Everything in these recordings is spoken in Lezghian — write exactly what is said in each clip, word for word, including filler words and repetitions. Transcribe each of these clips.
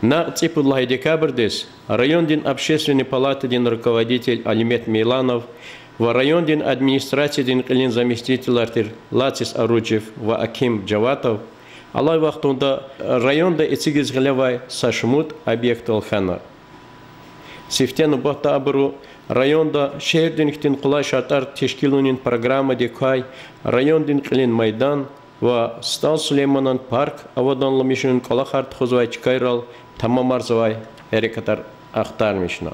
Накь цӀипуд лагьай декабрдиз райондин общественный палатадин руководитель Алимет Мейланов ва райондин администрациядин кьилин заместителар тир Лацис Оруджев ва Аким Джаватов алай вахтунда районда эцигиз гъиле авай са шумуд объектдал хьана. Сифте нубатда абуру районда шегьердин хьтин къулай шартӀар тешкилунин программадик квай райондин кьилин майдан ва СтӀал Сулейманан парк аваданламишунин кӀвалахар тухузвай чкайрал тамамарзавай гьерекатар ахтармишна.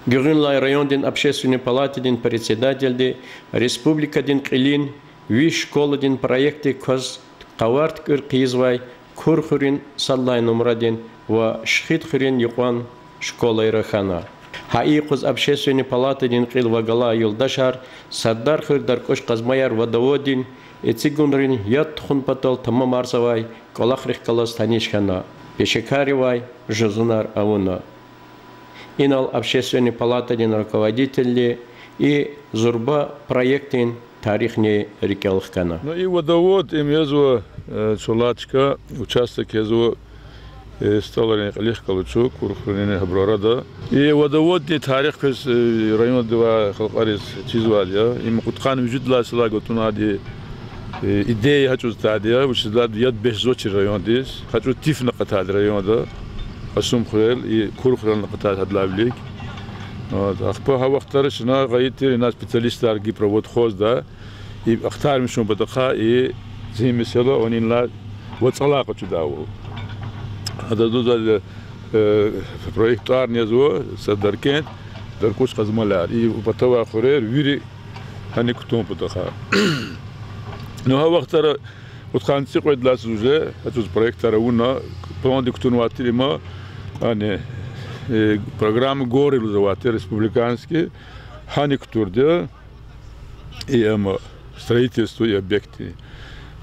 Гуьгъуьнлай райондин общественный палатадин председательди республикадин кьилин виш школадин проектдик кваз къавар туькӀуьр хъийизвай Кур хуьруьн сад лагьай нумрадин ва Шихид хуьруьн юкьван школайра хьана. Гьа и юкъуз общественный палатадин кьил ва галай юлдашар Сардар хуьр, Даркуш, Къазмаяр, Водоводдин эцигунрин яд тухун патал тамамарзавай кӀвалахрихъ галаз таниш хьана, пешекарривай жузунар авуна. Инал общественный палатадин руководительди и зурба проектдин тарихни рикӀел хкана. Ну, и Водовод им язва, э, чула чка участок язва, э, СтӀалрин кьилихъ галачӀун, Кур хуьруьнин гьабуру арада. И Водоводдин тарих квез, э, районда авай халкьариз чизвайди я. Им кьудкъанни вижедалай силай гатӀунайди, э, идея гьа чӀавуз тадия, вучиз лагьайтӀа яд бес жезвачир райондиз. Гьа чӀавуз тифни акъатайди районда. Къасумхуьрел, и Курхуьрелни акъатайди гьадалай вилик. Вот, ахпа гьа вахтара чна гъайи тир ина специалистар гьи провод хозда, и ахтармишун патахъай, и зи месэла анилай вацӀалай къачудайвал. Гьада дуьз, э, проект тӀварни язва, са Даркент, Даркуш, Къазмалар. И патавай хуьрер вири гьаник кутун патахъай. Ну, гьа вахтара кьудкъанни цӀикьвед лагьай йисуз уже гьа чӀавуз проектар авуна, пландик кутунвай тир има, ани, э, программа ГОР лугьузвай тир, республиканский, гьаник кутурди я, и ама строительство и объекты.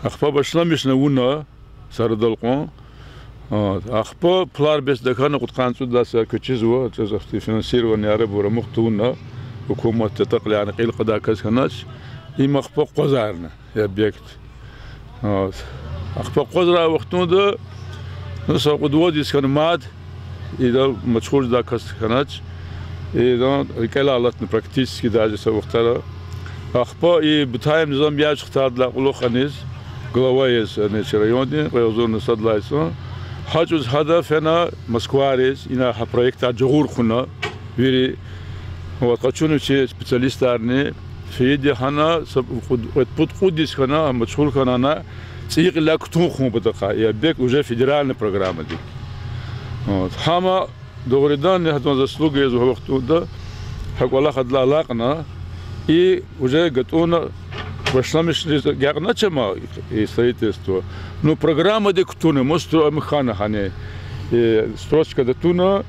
Ахпа башламишна авуна, са арадал кьван. А, ахпа план бес тахьана кьудкъанни цӀуд лагьай йисуз квез чизва, чаз ахпа финансирование арабур амукь тавуна, гьукуматди тӀакьляна кьил кьадай кас хьанач, им ахпа акъвазарна, и объект. А, ахпа акъвазрай вахтунда, ну, са кьуд-вад йис хьана мад, идал машгъул жедай кас хьанач, идан рикӀелай алатна практически даже са вахтара. Ахпа и бутаим низам яз хтайдалай кьулухъ аниз, глава яз, ани чи райондин, кьве агъзурни сад лагьай йисан, гьа чӀавуз гьада фена Москвадиз, ина гьа проектар жагъур хъувуна, вири, вот, къачуна чи специалистарни, фейиди гьана, са кьуд-, кьвед-пуд-кьуд йис хьана, машгъул хьана ана, цӀийи кьилай кутун хъувун патахъай, и объект уже федеральный программадик. Вот, гьама дугъриданни гьадан заслуга язва гьа вахтунда, гьа кӀвалах адалай алакьна, и уже гатӀунна, башламишиз агакьнач ама и строительство. Ну, программадик кутуна, мустро ам хьана гьана, и строчкада туна,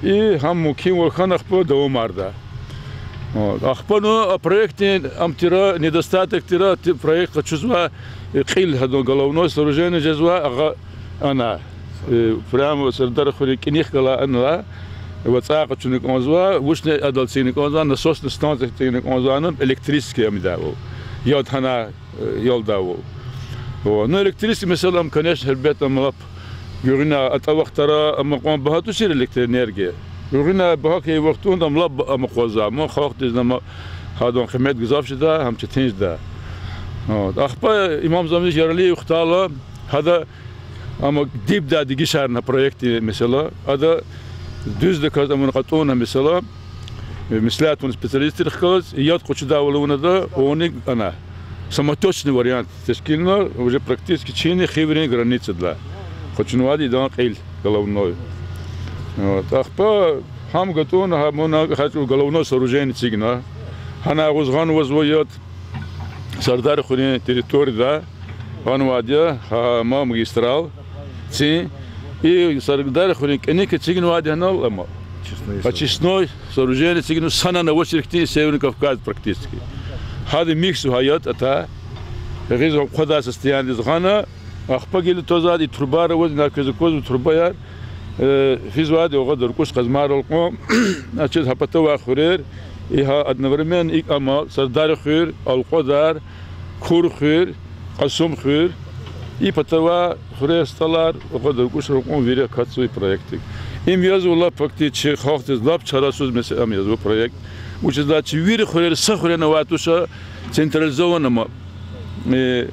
и гьам мумкинвал хьана ахпа давамарда. Вот. Ахпа, ну, а проектдин ам тира, недостаток тира, ти-, проект къачузвай, э, кьил гьадан головной сооружение жезва, агъа, ана, э, прямо Сардар хуьруьн кӀаник галай анлай, вацӀай къачуна кӀанзава, вучни адал эцигна кӀанзава, насосный станция эцигна кӀанзава, ана электрический ам ийидайвал. Яд гьана, э, ялдайвал. О, ну, электрический месэла ам, конечно, гьелбетда, ам лап гуьгъуьна атӀа вахтара ам кьван багьа тушир электроэнергия. Гуьгъуьна багьа хьайи вахтунда ам лап ам акъвазза, ам халкьдиз ам гьадан къимет гзаф жеда, гьам четин жеда. Вот. Ахпа Имамзамиз Яралиев хтайла, гьада ам дибдай дегишарна проектдин месэла, ада дуьздаказ амун кьатӀунна месэла, э, меслят авуна специалистрихъ галаз, яд къачудайвал авуна ада, авуна ана, самотёчный вариант тешкилна, уже практически чини Хиврин границадилай къачунвайди идан кьил головной. Вот. Ахпа гьам гатӀунна, гьа муна гьа чӀавуз головной сооружение эцигна. Гьана агъуз гъанвазва яд Сардар хуьруьн территорияда, гъанвайди я гьа ма магистрал, цин, и Сардар хуьруьн кӀаник эцигнавайди гьанал ама очистной сооружение эцигна, санани авачир хьтин Северный Кавказ практически. Гьада михьзава гьа яд атай, гъиз хъвадай состояниедиз гъана, ахпа гила твазвайди и трубаяр аваз, ина квез аквазва трубаяр, э, физвайди агъа Даркуш, Къазмайрал кьван, значит, гьа патавай хуьрер, и гьа одновременно икӀ ама Сардар хуьр, Алкьвадар, Кур хуьр, Къасум хуьр, и патавай хуьрер, СтӀалар, агъа Даркушрал кьван вири акатзава и проектдик. Им язва лап фактически чи халкьдиз лап чарасуз месэла язва проект. Вучиз лагьайтӀа чи вири хуьрери са хуьре авай туш централизованный, э,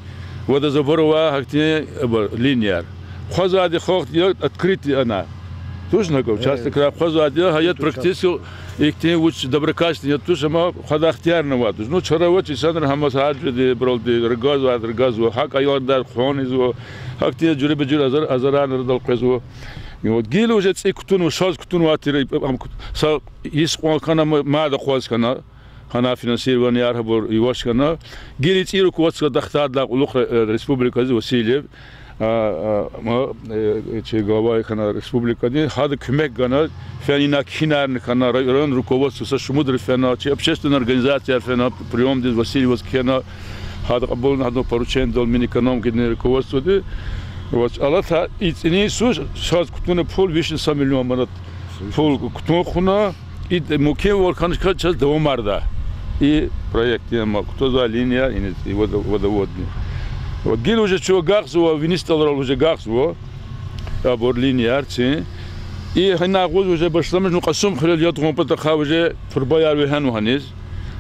водозабор авай гьахьтин, э, линияр. Хъвазвайди халкьди я открытый ана. Тушни гьакӀ, частный край хъвазвайди я, гьа яд практически ихьтин вуч доброкачественный яд туш, амма хъвадай ихтияр авай туш. Ну, чара авач, инсанри гьамаз гьар жуьреди, абуралди ргазва, ргазва, гьакӀ аялриз хъван ийизва, гьахьтин жуьреба-жуьре азар-, азарарни арадал къвезва. И вот гила уже цӀи кутунва, шаз кутунвай тир, ам кут-, са йис кьван хьана ма-, мад акъваз хьана, гьана финансированияр гьабур ивач хьана. Гила цӀи руководство дахтадла кьулухъ, э, республикадиз Васильев, а, а, ма, э, чи глава хьана республикадин, гьада куьмек гана, фена ина кхьинарни хьана, рай-, район руководство са шумудра фена, чи общественный организация фена, приёмдиз Васильеваз кхьена, гьада кьабулна, гьадан поручение дал Минэкономикадин руководстводи. Вот, алатай и цӀинин йисуз шаз кутуна пул вишни са миллион манат пул кутун хъувуна, и мумкинвал хьанач хьи чаз давамарда. И проект, и ама кутазвай линия, и, и водо-, водоводный. Вот гила уже чун агакьзава, вини СтӀалрал уже агакьзава, абур линияр цин. И гьана агъуз уже башламишна Кьасумхуьрел яд гъун патахъай уже турбаяр вегьенва гьаниз.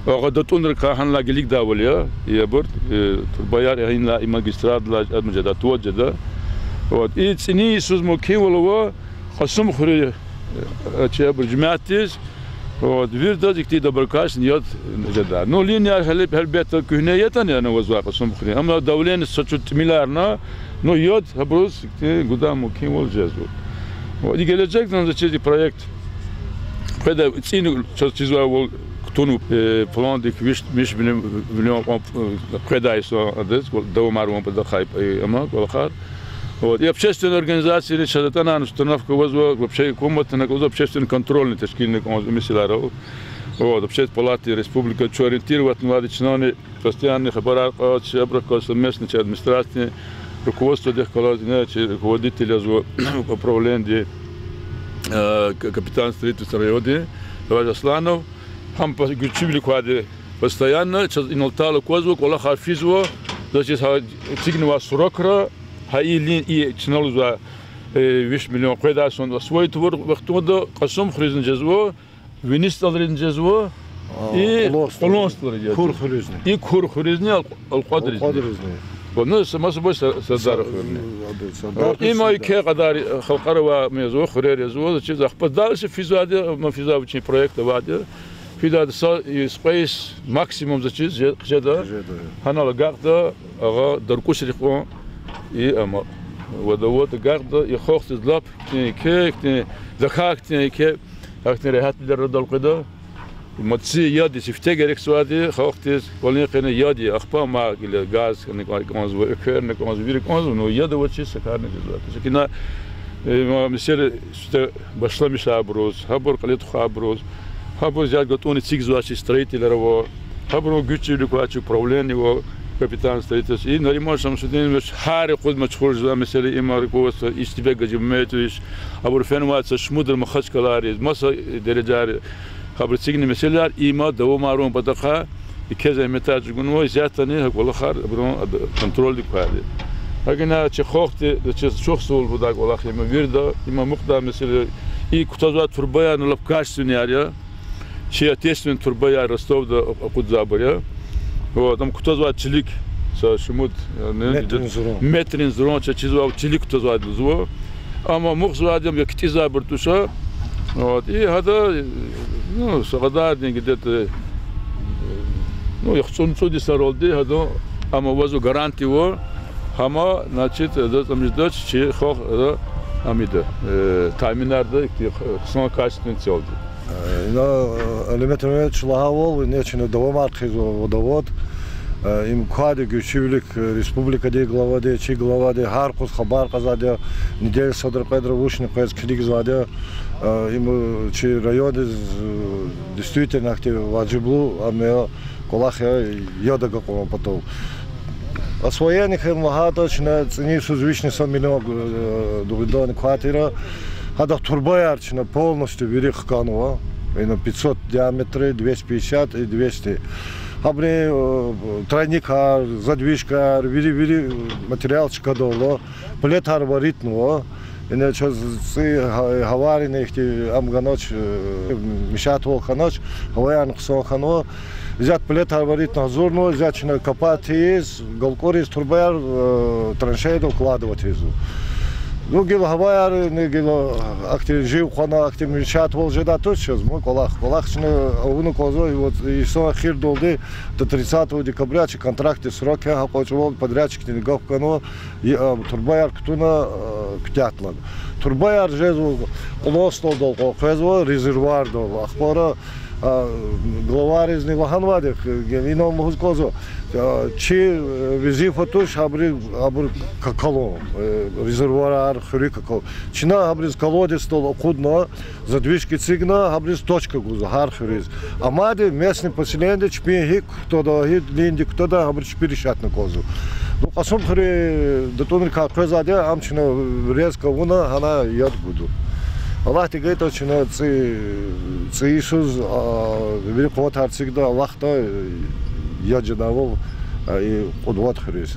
Агъа датӀунрикай гьанлай гилигдайвал я, и абур, э, турбаяр гьанлай и магистралдилай, а, мужеда, отвод жеда. Вот. И цӀинин йисуз мумкинвал ава Кьасумхуьруьн, э, чи абур жемятдиз, вот, виридаз ихьтин доброкачественный яд жеда. Ну, линияр гьелб-, гьелбетда куьгьне ятӀани ана авазвай Кьасумхуьруьн. Амма давление са чӀавуз тӀимиларна, ну, яд гьабуруз ихьтин гудай мумкинвал жезва. Вот, и гележегда заз чиз и проект къведа цӀийи чаз чизвайвал кутунва, э, пландик виш, виш миллион, миллион кьван, э, къведай са адаз, давамар авун патахъай, э, ама кӀвалахар. Вот, и общественный организацияни чаз атӀана установка авазва, вообще гьукуматдин аквазва, общественный контрольный тешкилна кӀанзава месэлайрал. Вот, общественный палата республика чун ориентировать авайди чнани постоянный хабарар кьаз, чи абурухъ галаз совместно чи администрациядин руководстводихъ галаз, ина чи руководитель язва управлениеди, э, к-, капитан строительства районди, товарищ Асланов, гьам по-, гуьрчивилик квайди постоянно, чаз инал атайла аквазва, кӀвалахар физва, заз чиз гьа эцигнавай срокра, гьа и лин-, и чна лугьузвай, э, виш миллион къведай сан освоить авур вахтунда Кьасумхуьруьзни жезва, вини СтӀалризни жезва, и Кьулан СтӀалризни. Кьулан СтӀалризни жезва. Кур хуьруьзни. И Кур хуьруьзни, Ал-, Алкьвадризни. Алкьвадризни. Вуна са масабур са-, Сардар хуьрни. Са-, Сардар хуьрни. Има еке кьадар халкьар авай язва, хуьрер язва, заз чиз ахпа дальше физвайди, ма физвай вичин проект авайди. Фидайди са, и са кьве йис максимум заз чиз же-, хъжеда. Хъжеда. Гьанал агакьда, агъа даркӀушрик кьван, и ама водовод агакьда, и халкьдиз лап хьтин еке, хьтин, тахьайтӀа хьтин еке, гьахьтин регьятвилер арадал къведа. Мад ци яд я, сифте герекзавайди халкьдиз, кӀвалин къене яд я, ахпа ма гила газ хьана кӀан-, кӀанзава, экверна кӀанзава, вири кӀанзава, ну яд авачиз са карни жезвайди. Чакина, э, ма месэла сифте башламишайбуруз, гьабур кьиле тухвайбуруз, гьабур зият гатӀунни эцигзавачиз строительар ава, гьабурун гуьрчивилик квай чи управление ава, капитан строительства. И Нариман Шамсудинович гьар юкъуз машгъул жезвай месэла, има руководство, Истебек Гаджимаметович, абур фенвай са шумудра Махачкъаладиз, маса дережайра гьабуру эцигна месэлаяр, има давамарун патахъай, и квез зегьметар чӀугунва, исятдани гьа кӀвалахар абурун ад-, контрольдик квайди. ГьакӀни чи халкьди, чи чухсагъул лугьудай кӀвалах я има вирида, има амукьдай месэла, и кутазвай турбаяр лап качественныйяр я. Чи отечественный турбаяр Ростовда акъудзавайбур я. Вот, ам кутазвай чилик, са шумуд, э, метрин зурун, метрин зурун чаз чизвай чилик кутазвайди лугьузва. Амма амукьзавайди ам я кицӀизвайбур туш. Вот, и гьада, ну, са кьадарни где-то, ну, яхцӀурни цӀуд йисаралди гьада ам авазва, гарантия ава, гьама, значит, адаз ам жедач, чи халкь, э, ам ийида, э, таъминарда ихьтин хъсан качественный целди. Э, ина, э, Алимет Эмомалиевич лагьайвал, ина чна давамар хъийизва водовод. Э, им квайди гуьрчивилик, э, республикадин главади, чи главади, гьар юкъуз хабар кьазвайди я, неделя садра-кьведра вучни къвез килигзавайди я. Э, им, э, чи райондиз, э, действительно ахьтин важиблу, ам я, кӀвалах я, яд агакьун патал. Освоение хьайила лагьайтӀа, чна цӀинин йисуз вишни са миллион, э, дугъриданни квай тир. Гьадахъ турбаяр чна полностью вири хканва. Ина пятьсот диаметры, двести пятьдесят и двести. Гьабуру, э, тройникар, задвижкаяр, вири, вири материал чкадал ала. Плитаяр варитнава. Ина чаз цӀи гьа-, гьавайрин ихьтин ам ганач, э, мешатвал хьанач, гьаваярни хъсан хьанва. Исятда плитар варитна гьазурнава, исятда чна копать ийиз, галкӀуриз турбаяр, э, траншеяда укладывать ийизва. Ну, гила гьаваярни гила ахьтин жив хъвана, ахьтин мешатвал жедай туш чаз, ман кӀвалах, кӀвалах чна авуна кӀанзава, и вот, и са эхирдалди до тридцатого декабря чи контрактдин срок я, гьа кьван чӀавалди подрядчикдини гаф ганва, и, а, турбаяр кутуна, а, куьтягьдилай. Турбаяр жезва, кьулан столдал къвезва, резервуардал. Ахпа, а, главаризни лагьанвайди, инал лугьуз кӀанзава, а, чи, э, везифа туш гьабуру, абур какалун, э, резервуарар, хуьруьк какал. Чна гьабуруз колодецдал акъудна, задвижка эцигна, гьабуруз точка гузва гьар хуьруьз. Амайди местный поселениеди чпин гьикӀ кутада, гьикӀ линияди кутада, гьабур чпи решатьна кӀанзава. Ну, Кьасумхуьруьн датӀунрикай къвезвайди я, ам чна резко авуна, гьана яд гуда. Аллагьди гайитӀа, чна цӀи, цӀийи йисуз, а, вири къуватар эцигда, алахъда, яд жедайвал, а, и Кьуд-вад хуьруьз.